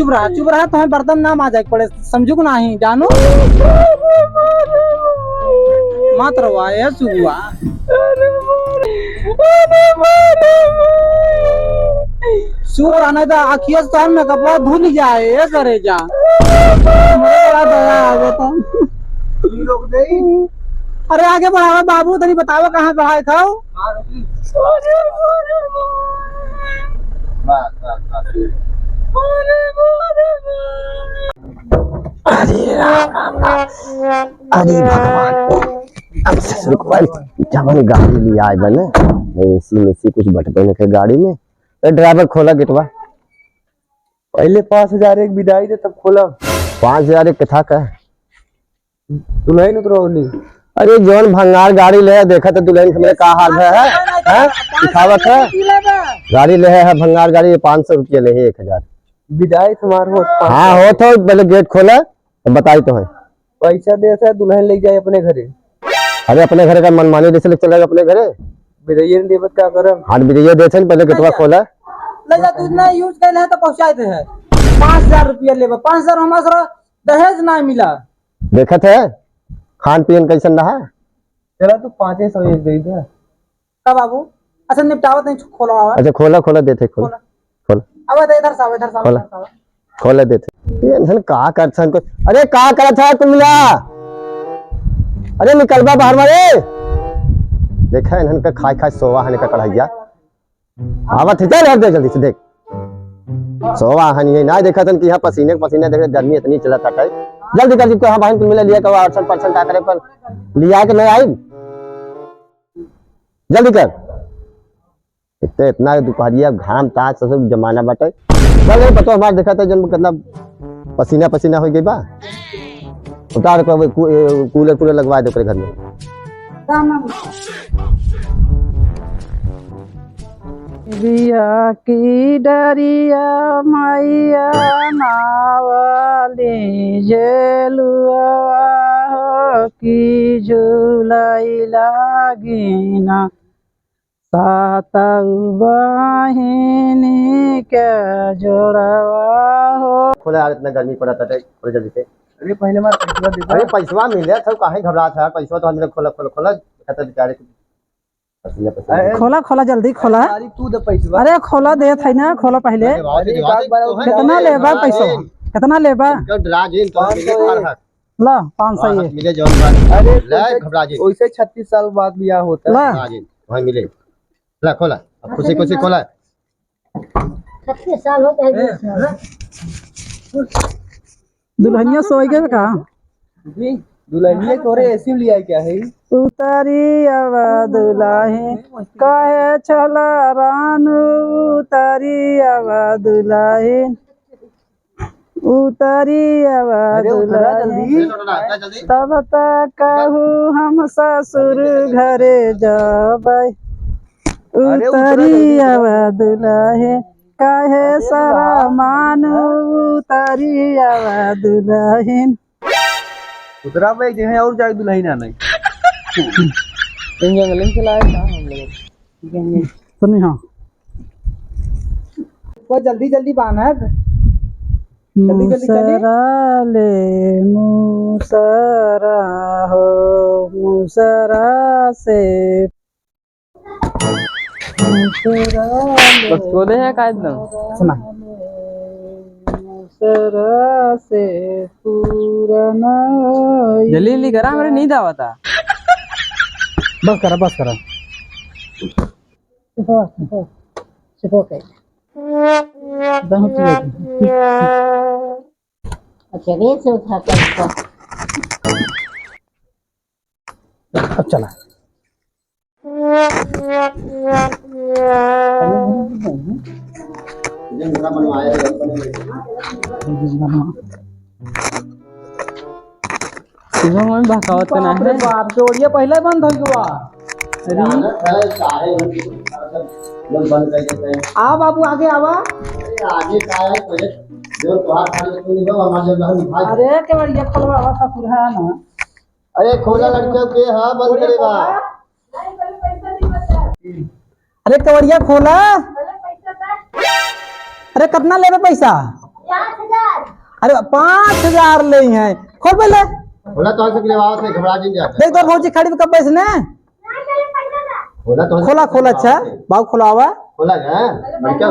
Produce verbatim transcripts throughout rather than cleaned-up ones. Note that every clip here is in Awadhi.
चुप रहा, चुप रहा, तुम्हें बर्तन ना मांजे के पड़े, समझू को नहीं, जानू? मत रोवा, ए सुगुआ। चुप रहा, नहीं तो अखिया से तोहर मेकअपवा धुल जाए, ए करे जा। हमरे बड़ा दया आवे तो। अरे आगे बढ़ावा बाबू, तनी बतावा कहाँ बढ़ाए था? बस, बस, बस। अरे राम, राम, राम। अरे भगवान, अब ससुर को भाई, जवन गाड़ी ले आए बने, एसी में से कुछ बटबे न के गाड़ी में। ए ड्राइवर, खोला गेटवा। पहले पाँच हजार एक बिदाई दे, तब खोला। पाँच हजार एक कथा का? दुल्हन उतरौली। अरे जौन भंगार गाड़ी ले है, देखा तो दुल्हन के मेरे का हाल है, है? हैं? दिखावत है। गाड़ी ले है, है भंगार गाड़ी, ये पाँच सौ रुपया ले है, एक हजार। बिदाई तुम्हार हो। हाँ, हो तो पहले गेट खोला, तो बताई तो है। पैसा दे से दुल्हन ले जाए अपने घरे। अरे अपने घरे का मनमानी जैसे ले चलेगा अपने घरे। बिदाई नहीं देबत का करब? हाँ, बिदाई दे से पहले गेटवा खोला। ले जा, तू इतना यूज कर ले तो पहुँचा दे है। पाँच हजार रुपया लेबा, पाँच हजार हमारा दहेज ना मिला। देखत है, खान पियन कैसन रहा? चला तू पाँचे सौ एक दे दे। का बाबू? अच्छा निपटावत नहीं, खोला आवा। अच्छा खोला, खोला देते, खोला। खोला। खोला। अब इधर से आवा, इधर से आवा, खोला। इधर से आवा। खोला देते। ये इन्हन का करत हन को-, अरे का करत है कुमिला? अरे निकलबा बाहर में रे। देखा इन्हन का खाए खाए सोवा है इनका कढ़ैया। आवत है, चल हट दे जल्दी से, देख। सोवा हन ये ना देखत हन कि यहाँ पसीने के पसीने, देख गर्मी इतनी चलत हटे। जल्दी कर, जिसको हम बहन को मिले लिया कहो, अर्सन पर्सन का करे पर लिया के नहीं आई। जल्दी कर। इतने, इतना दुपहरिया घाम ताप ससुर जमाना बाटे। चल रे पतो हमार देखत है जन कितना पसीना पसीना हो गई बा। उतार के कू-, ए, कूलर कूलर लगवा दे ओकरे घर में। बिया की डरिया मैया नावली जेलुआ हो की झुलाई लागिना। सातउ बहिनी के जोड़वा हो। खोला यार, इतना गर्मी पड़ा था, खोला जल्दी से। अरे पहले हमारा पैसवा दे दो। अरे पैसवा मिले, सब काहे घबरात है यार, पैसवा तो हम लोग खोला, खोला, खोला, कहता बेचारे की पसीना, पसीना। अरे खोला, खोला, जल्दी खोला। अरे तू दे पैसवा। अरे खोला देत है ना, खोला पहले। अरे बाबा, अरे एक बार कितना लेबा पैसवा? कितना लेबा? इनका डरा जिन, तो पाँच सौ मिले है। ला, पाँच सौ हाँ, ये। मिले जौन बात। अरे, ले, वैसे, घबरा जी। वैसे छत्तीस साल बाद बियाह होता है। ला। घबरा जी, वहाँ मिले। ला, खोला। अब खुशी, खुशी खोला। छत्तीस साल होता है, बीस साल। दुल्हनिया सोई गए का? जी, दुल्हनिया तोरे एसी में लिया क्या है? उतारी आवा दुल्हन, काहे छला रान, उतारी आवा दुल्हन। उतरी अब अरे उतरा दुल्हन, जल्दी। तब तक कहू हम ससुर घरे जाबै। अरे उतरा उतरी जल्दी, अब उतरा। दुल्हन, काहे अरे सारा दुल्हा। मानू उतरी अब दुल्हन। उतरा भाई, जहाँ और जाए दुल्हन आ नहीं। इन जंगल में चला है, कहाँ हम लोग? सुनी हाँ। कोई जल्दी जल्दी बान्हत। जल्दी जल्दी चली। मूसरा ले मूसरा हो, मूसरा से, मूसरा ले बस को दे है का एकदम? सुना। मूसरा से पूरन जल्दी जल्दी करा, हमरे नींद आवता। बस करा, बस करा। सिखो, सिखो, सिखो के। बहुत तेज। अच्छा, रेस उठा कर इसको। अब चला। तुम हमें बहकावत तो ना बाप रे है। बाप, जोड़िया पहले बंद हो गया। अरे। जानत है, चाहे हम जब बंद कर देते हैं। आ बाबू, आगे आवा। अरे, आगे का है, पहले जो तोहार खाली तू नहीं हो, हमारे जब हम भाई। अरे, केवड़िया खोलवा, आवा, ससुर है ना। अरे, खोला लड़कियों के, हाँ, बंद अरे, करेगा। खोला। अरे, केवड़िया खोला। अरे, कितना लेबे पैसा? अरे, पाँच हजार लेइ हैं। खोल पहले। खोला तो ऐसे लेवाओ से घबरा जिन जाता। देख तो भौजी खड़ी कब बैसने। खोला तो खोला, खोला, अच्छा। बाबू खोलावा। खोला है। लड़का,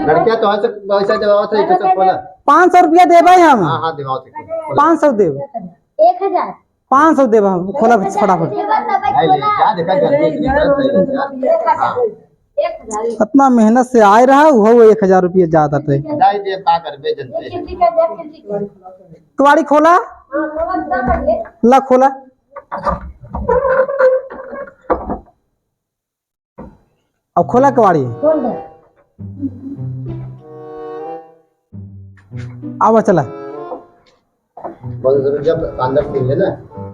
लड़का तो ऐसे, ऐसे देवाओ से, ऐसे खोला। पाँच सौ रुपया देबे हम। हाँ, हाँ, देवाओ से। खोला। पाँच सौ देब। एक हजार। पाँच सौ देब हम, खोला फटाफट। नहीं, नहीं, क्या देखा, जल्दी से निकल, सही है। हाँ। इतना मेहनत से आए रहा, वो एक हजार रुपया जात हटे। नहीं दे, का करबे, जनते। केवाड़ी खोला। ला खोला। अब खोला केवाड़ी। खोल दे। आवा चला। बहुत जरूरी, जब अंदर से है ना।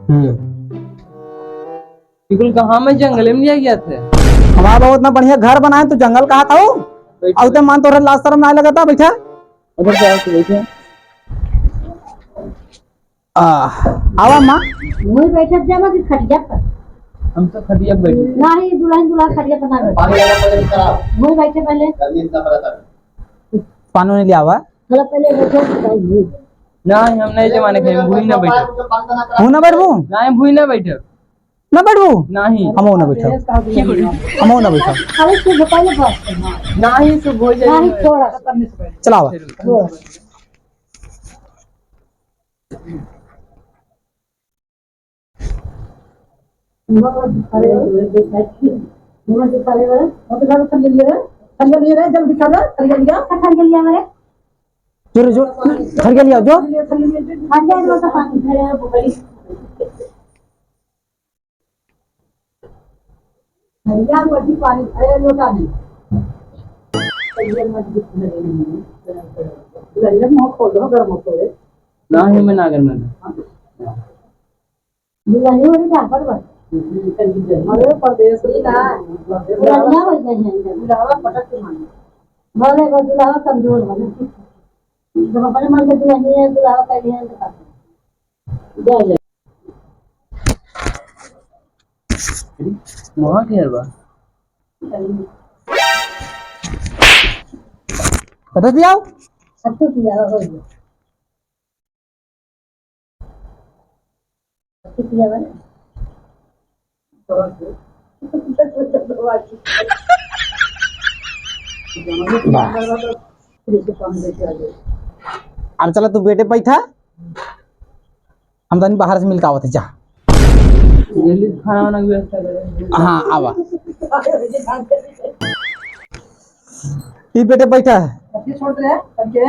हम्म। बिल्कुल, कहाँ में जंगल में लिया गया थे? हमारा बाबू इतना बढ़िया घर बनाए, तू जंगल कहा था वो? बैठ। अब तो मान तोरे लाज शर्म ना लगता, बैठा। उधर जाओ, तू बैठा। आ, आवा माँ। वही बैठब जावा कि खटिया पर? हम तो खटिया पर बैठे। नाही, दुल्हन दूल्हा खटिया पर ना बैठे। पानी वाला पहले कराओ। वही बैठे पहले। गर्मी इतना पड़ा था। पानी नहीं ले आवा। चलो पहले बैठो, बताइए। नाही, हम नहीं जमाने के, हम भूई ना बैठे। भूई ना बैठबू? नाही, भूई ना बैठे। ना बैठबू? नाही। हमहू ना बैठब। हमहू ना बैठब। खाली तू बताइए बस। नाही, तू भूई जाइए। नाही, थोड़ा सा। चलावा। थोड़ा। जल्दी कर रे, खरिया लिया। जोरे, जो, खरिया लिया, जो। खरिया बड़ी पानी, अरे लोटा में। खरिया मत बिक लगे नहीं। लगे मुंह खोल दो, गर्म हो खोले। नाही, मैं ना गर्म है। दुल्हनिया बड़ी डाबर बा। अरे परदेस की ना। दुल्हनिया हो गई है। दुल्हवा पटक के मांगे। भले वो दुल्हवा कमजोर बा। जब अपने मन से दुल्हनिया, दुल्हवा कह लिया तो का? जय जय। वहाँ के हलवा। कतऽ से आओ? सत्तू पिया हो गया। सत्तू पिया बने। वाह। अरे चला तू बेटे बैठा। हम तनी बाहर से मिल के आवत है, जा। जल्दी खाना वाना की व्यवस्था करें। हाँ, आवा। ई बेटे बैठा है। अभी छोड़ दे, अभी।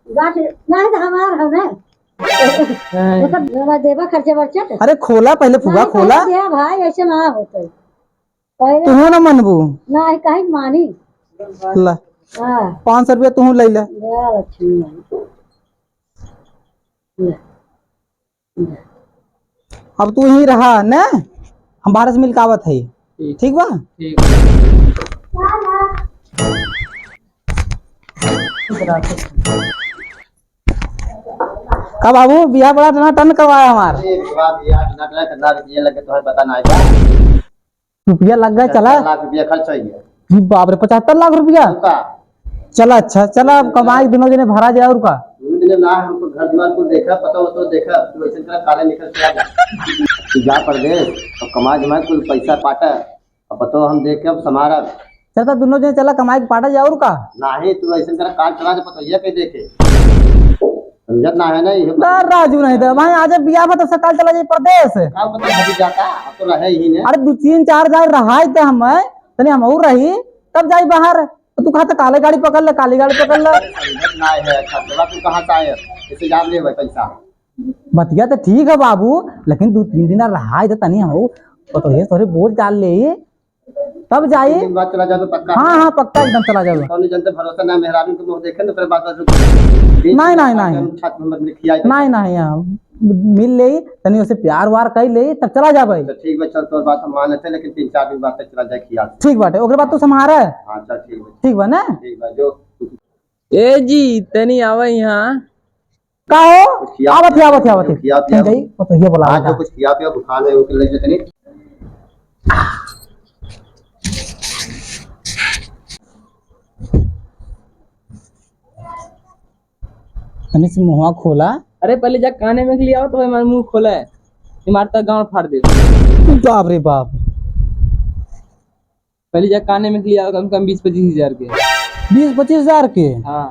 गाछ, नहीं तो हमार है ना। नहीं। मतलब, मेरा देवा खर्चे बर्चे तो। अरे खोला पहले, फुआ नहीं, खोला। दे भाई, ऐसे ना होता है। पहले तू हो ना मनबू। नहीं, कहीं मानी। ला। हाँ। पाँच सौ रुपया तू ले ले। ले लक्ष्मी माई। ले। अब तू यहीं रहा ने, हम बाहर से मिल के आवत है। ठीक। ठीक बा? ठीक। का बाबू, बियाह बड़ा टनाटन करवाया हमार। अरे वाह, बियाह टनाटन, कितना रुपया लगे, तुम्हें पता ना है क्या? रुपया लग गया, चला। पचहत्तर लाख रुपया खर्च हो गया। जी बाप रे, पचहत्तर लाख रुपया? तो का? चला, अच्छा, चला, अब कमाई दुनों जने भरा जाए, और का? दुनों जने ना, हमको घर दुआर को देखा, पता हो तो देखा, तू ऐसे करा, काले निकल के आ जा। तू जा परदेस, अब कमाई धमाई कुल पैसा पाटा, अब पता हम देख के अब समारा। चल, तो दुनों जने चला, कमाई के पाटा जाए, और का? नाही, तू ऐसे करा, काल चला जा, पता ये कह देखे। समझत ना है ना, ये ना राजू नहीं था, भाई, आज बियाह बा, तो सकाल चला जाए परदेस। का पता भाभी जाता, अब तो रहे ही ने। अरे, दो तीन चार हजार रहाई तो हम, तनी हम और रही, तब जाई बाहर। तो तू कहता काले गाड़ी पकड़ ले, काली गाड़ी पकड़ ले। समझत ना है, खर्चवा तू कहाँ से आए? इसे जान ले भाई पैसा। बतिया तो ठीक है बाबू, लेकिन दो तीन दिन रहाई तो तनी हम, तो ये सारे बोल चाल ले। तब जाई। तीन दिन बाद चला जाबे पक्का? हाँ, हाँ, पक्का एकदम चला जाबे। कौनो जनते भरोसा ना, मेहरारू के मुंह देखे न, ओकरे बाद बस नहीं, नहीं, नहीं। हम छत में अपने खियाई नहीं, नहीं, हाँ, मिल ले, तनी ओसे प्यार वार कर ले, तब चला जाबे। अच्छा, ठीक बा, चल, तोर बात हम मानत है, लेकिन तीन चार दिन बाद तक चला जाए खियाल। ठीक बाटे, ओकरे बाद तू संभारे। हाँ, चल, ठीक बा। ठीक बा ना? ठीक बा, जो। ए जी, तनी आवा यहाँ। का हो? कुछ खिया आवत है, आवत है, आवत है। खिया पिया। कहीं गई? वो तो ये बोला हाँ, था। जो कुछ खिया पिया, बुखार है, वो कर ले लेते नहीं। निस मुँहवा खोला। अरे पहले जा काने में के लियाओ तो हमार मुँह खोला है। ये मारता गाँड़ फाड़ दे। बाप रे बाप। पहले जा काने में के लियाओ कम से कम बीस पच्चीस हजार के। बीस पच्चीस हजार के? हाँ।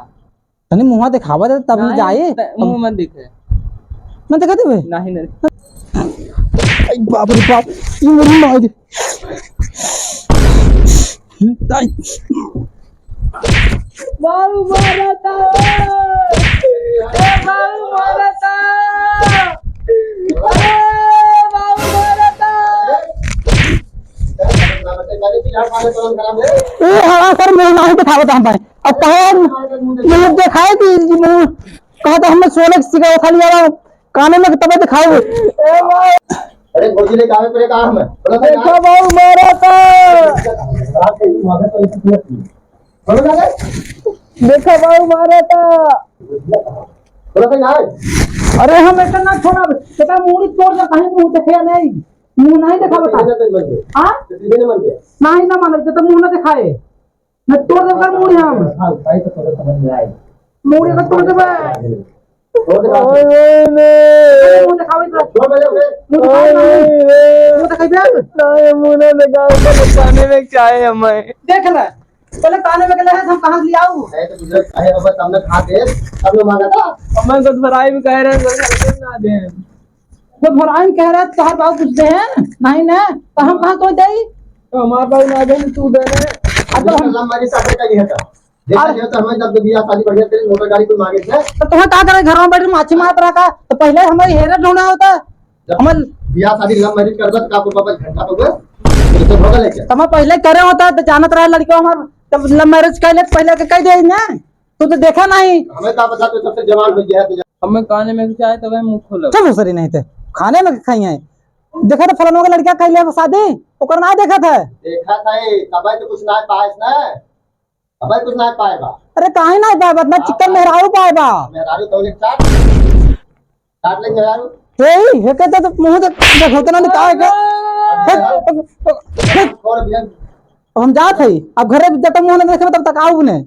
तनी मुँहवा देखावा दे तब न नहीं, जाए। त-, मुँह मत देखे। न देखा देबे? नहीं, नहीं। आई बाप रे बाप, ये मेरी माँ दे। आई। बाबू मारा था। ए बाबू मारा था। ए बाबू मारा था। ए, हाँ, सर, मैं नहीं दिखावत हम भाई। अब कहे हम, मुँह देखाए कि, कि मुँह, कहा तो हमने सोने की सिखाओ, खाली यार, काने में तबे दिखाओ। अरे, भौजी ने कहा, मेरे कहा हम, बोला था देखा यार। बाबू मारा था। बोला था रे। देखा बाबू मारा था। बोला था यार। अरे, हम ऐसा ना छोड़ा, बेटा, मूड़ी तोड़ दे, कहीं मुँह देखे नहीं, मुँह नहीं देखा बता। सीधे ना मन पे। हाँ? सीधे ना मन पे। नहीं ना मानो, जब तक मुँह ना दिखाए। मैं तोड़ देबे कर मुड़ी हम। हाँ, भाई तो तोरे समझ में आए। मुड़ी का तोड़ देबे। तोड़ देबे। ओए, ओए, ने। अरे, मुँह दिखावे तो। छोड़ मेरे ओके। मुँह दिखावे ना। ओए, ओए। मुँह दिखाई दे। नहीं, मुँह ना दिखावे, पहले काने में चाहे हमें। देख ले। पहले काने में के ले, हम कहाँ से ले आऊ? नहीं तो तुझे कहे अब सामने खा दे, तब लोग मांगा था। हमें गुदभराई में कह रहे हैं, गुदभराई ना दे। गुदभराई कह रहा है, तोहार बाबू कुछ दे हैं? नहीं ना, तो हम कहाँ कोई देई? तो हमार बाबू ना दे, तू दे दे। अब तो हम लव मैरिज का कर लिया था। देखा अब गया तो हमें जब बियाह शादी बढ़िया से मोटर गाड़ी को मांगे थे। तो तुम्हें का करे, घर में बैठ के माछी मारत रहा का? तो पहले हमें हेरे ढूंढा होता। जब हमें बियाह शादी लव मैरिज करबा तो का आपको पापा घंटा तो गए? तो भोगल है क्या? तो हमें पहले करे होता तो जानत रहा लड़का हमार, जब लव मैरिज कर ले तो पहले के कह दे ना। तू तो देखा नहीं। हमें का पता, तू सबसे जवान हो गया है, तो हमें काने में कुछ आए तो वह मुंह खोलो। चल भोसड़ी नहीं थे, खाने में खाई है। देखा था फलाना का लड़का कैले अब शादी, ओकर ना देखा था। देखा था ये, तबे तो कुछ ना पाए ना, तबे कुछ ना पाए बा। अरे काहे ना पाए बा, इतना चिक्कन मेहरारू पाए बा। मेहरारू तो एक चाट, चाट ले मेहरारू। हे, हे कहते तो मुंह देख, देखो तो ना दिखाए के। और भैया, अब हम जात है, अब घरे जब तक मुंह ना देखे तब तक आऊ ने।